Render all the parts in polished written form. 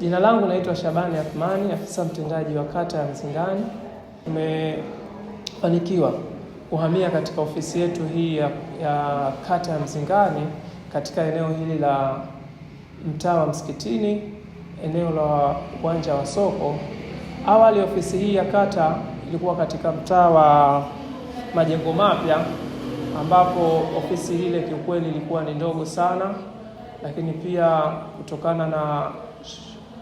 Jina langu naitwa Shabani Athmani, afisa mtendaji wa kata ya Mzingani. Tumefanikiwa kuhamia katika ofisi yetu hii ya kata ya Mzingani katika eneo hili la mtaa wa Msikitini, eneo la uwanja wa soko. Awali ofisi hii ya kata ilikuwa katika mtaa wa Majengo Mapya, ambapo ofisi ile kiukweli ilikuwa ni ndogo sana, lakini pia kutokana na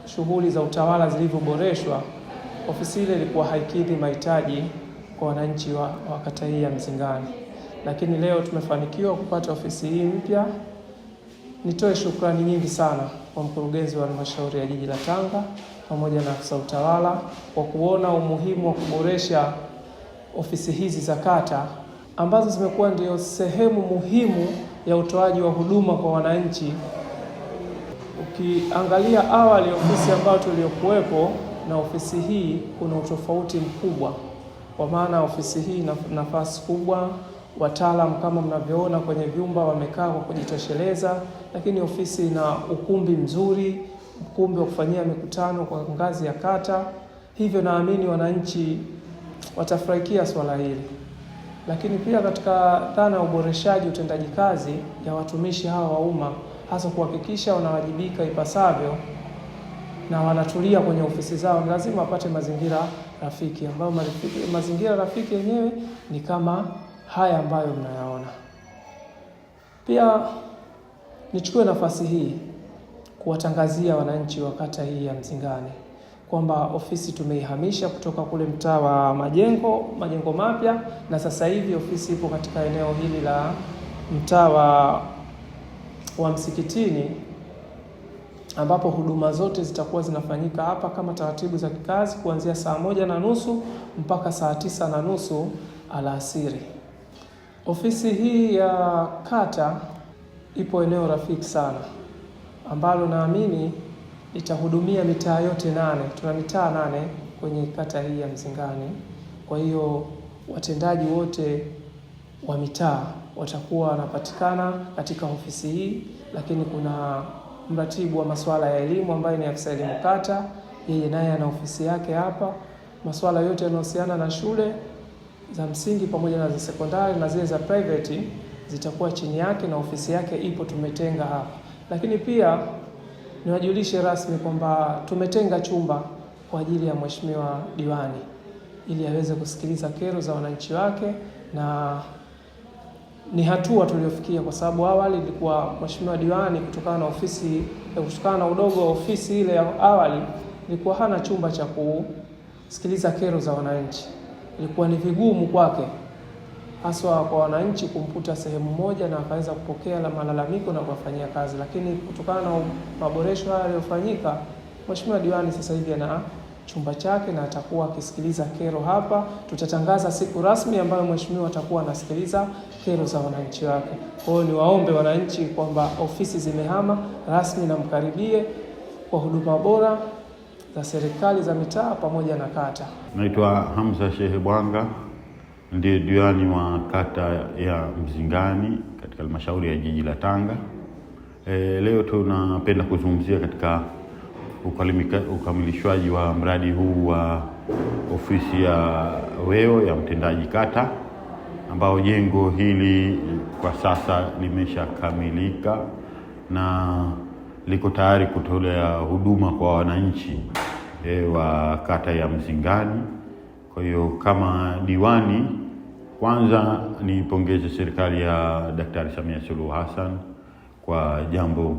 shughuli za utawala zilivyoboreshwa, ofisi ile ilikuwa haikidhi mahitaji kwa wananchi wa kata hii ya Mzingani, lakini leo tumefanikiwa kupata ofisi hii mpya. Nitoe shukrani nyingi sana kwa mkurugenzi wa halmashauri ya jiji la Tanga pamoja na afisa utawala kwa kuona umuhimu wa kuboresha ofisi hizi za kata ambazo zimekuwa ndio sehemu muhimu ya utoaji wa huduma kwa wananchi. Ukiangalia awali ofisi ambayo tuliyokuwepo na ofisi hii kuna utofauti mkubwa, kwa maana ofisi hii ina nafasi kubwa, wataalam kama mnavyoona kwenye vyumba wamekaa kwa kujitosheleza, lakini ofisi ina ukumbi mzuri, ukumbi wa kufanyia mikutano kwa ngazi ya kata. Hivyo naamini wananchi watafurahikia swala hili. Lakini pia katika dhana ya uboreshaji utendaji kazi ya watumishi hawa wa umma, hasa kuhakikisha wanawajibika ipasavyo na wanatulia kwenye ofisi zao, ni lazima wapate mazingira rafiki, ambayo mazingira rafiki yenyewe ni kama haya ambayo mnayaona. Pia nichukue nafasi hii kuwatangazia wananchi wa kata hii ya Mzingani kwamba ofisi tumeihamisha kutoka kule mtaa wa Majengo Mapya, na sasa hivi ofisi ipo katika eneo hili la mtaa wa Msikitini, ambapo huduma zote zitakuwa zinafanyika hapa kama taratibu za kikazi kuanzia 1:30 mpaka 9:30 alasiri. Ofisi hii ya kata ipo eneo rafiki sana ambalo naamini itahudumia mitaa yote 8. Tuna mitaa 8 kwenye kata hii ya Mzingani. Kwa hiyo watendaji wote wa mitaa watakuwa wanapatikana katika ofisi hii, lakini kuna mratibu wa masuala ya elimu ambaye ni afisa elimu kata, yeye naye ana ofisi yake hapa. Masuala yote yanayohusiana na shule za msingi pamoja na za sekondari na zile za private zitakuwa chini yake na ofisi yake ipo, tumetenga hapa. Lakini pia niwajulishe rasmi kwamba tumetenga chumba kwa ajili ya Mheshimiwa diwani ili aweze kusikiliza kero za wananchi wake, na ni hatua tuliyofikia, kwa sababu awali ilikuwa Mheshimiwa diwani kutokana na ofisi, kutokana na udogo wa ofisi ile ya awali, ilikuwa hana chumba cha kusikiliza kero za wananchi. Ilikuwa ni vigumu kwake haswa kwa wananchi kumkuta sehemu moja na akaweza kupokea la malalamiko na kuwafanyia kazi, lakini kutokana na maboresho haya yaliyofanyika, Mheshimiwa diwani sasa hivi ana chumba chake na atakuwa akisikiliza kero hapa. Tutatangaza siku rasmi ambayo mheshimiwa atakuwa anasikiliza kero za wananchi wake. Kwa hiyo niwaombe wananchi kwamba ofisi zimehama rasmi na mkaribie kwa huduma bora za serikali za mitaa pamoja na kata. Naitwa Hamza Shehe Bwanga, ndiye diwani wa kata ya Mzingani katika halmashauri ya jiji la Tanga. Leo tunapenda kuzungumzia katika ukamilishwaji wa mradi huu wa ofisi ya weo ya mtendaji kata, ambao jengo hili kwa sasa limeshakamilika na liko tayari kutolea huduma kwa wananchi wa kata ya Mzingani. Kwa hiyo kama diwani, kwanza nipongeze serikali ya Daktari Samia Suluhu Hassan kwa jambo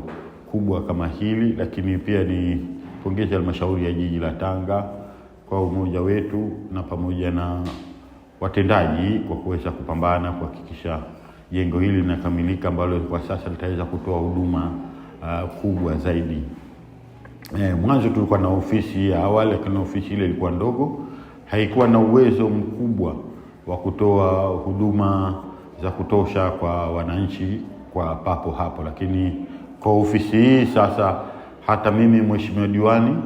kubwa kama hili, lakini pia nipongeze halmashauri ya jiji la Tanga kwa umoja wetu na pamoja na watendaji kwa kuweza kupambana kuhakikisha jengo hili linakamilika ambalo kwa sasa litaweza kutoa huduma kubwa zaidi. Mwanzo tulikuwa na ofisi ya awali, lakini ofisi ile ilikuwa ndogo, haikuwa na uwezo mkubwa wa kutoa huduma za kutosha kwa wananchi kwa papo hapo, lakini kwa ofisi hii sasa hata mimi mheshimiwa diwani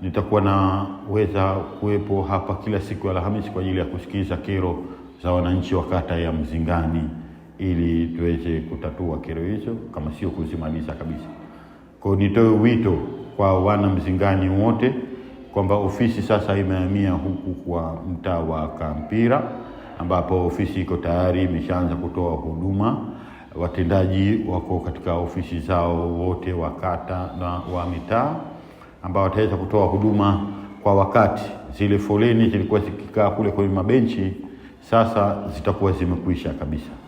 nitakuwa naweza kuwepo hapa kila siku ya Alhamisi kwa ajili ya kusikiliza kero za wananchi wa kata ya Mzingani ili tuweze kutatua kero hizo, kama sio kuzimaliza kabisa. Kwa hiyo nitoe wito kwa wana Mzingani wote kwamba ofisi sasa imehamia huku kwa mtaa wa Kampira, ambapo ofisi iko tayari imeshaanza kutoa huduma. Watendaji wako katika ofisi zao wote wa kata na wa mitaa, ambao wataweza kutoa huduma kwa wakati. Zile foleni zilikuwa zikikaa kule kwenye mabenchi sasa zitakuwa zimekwisha kabisa.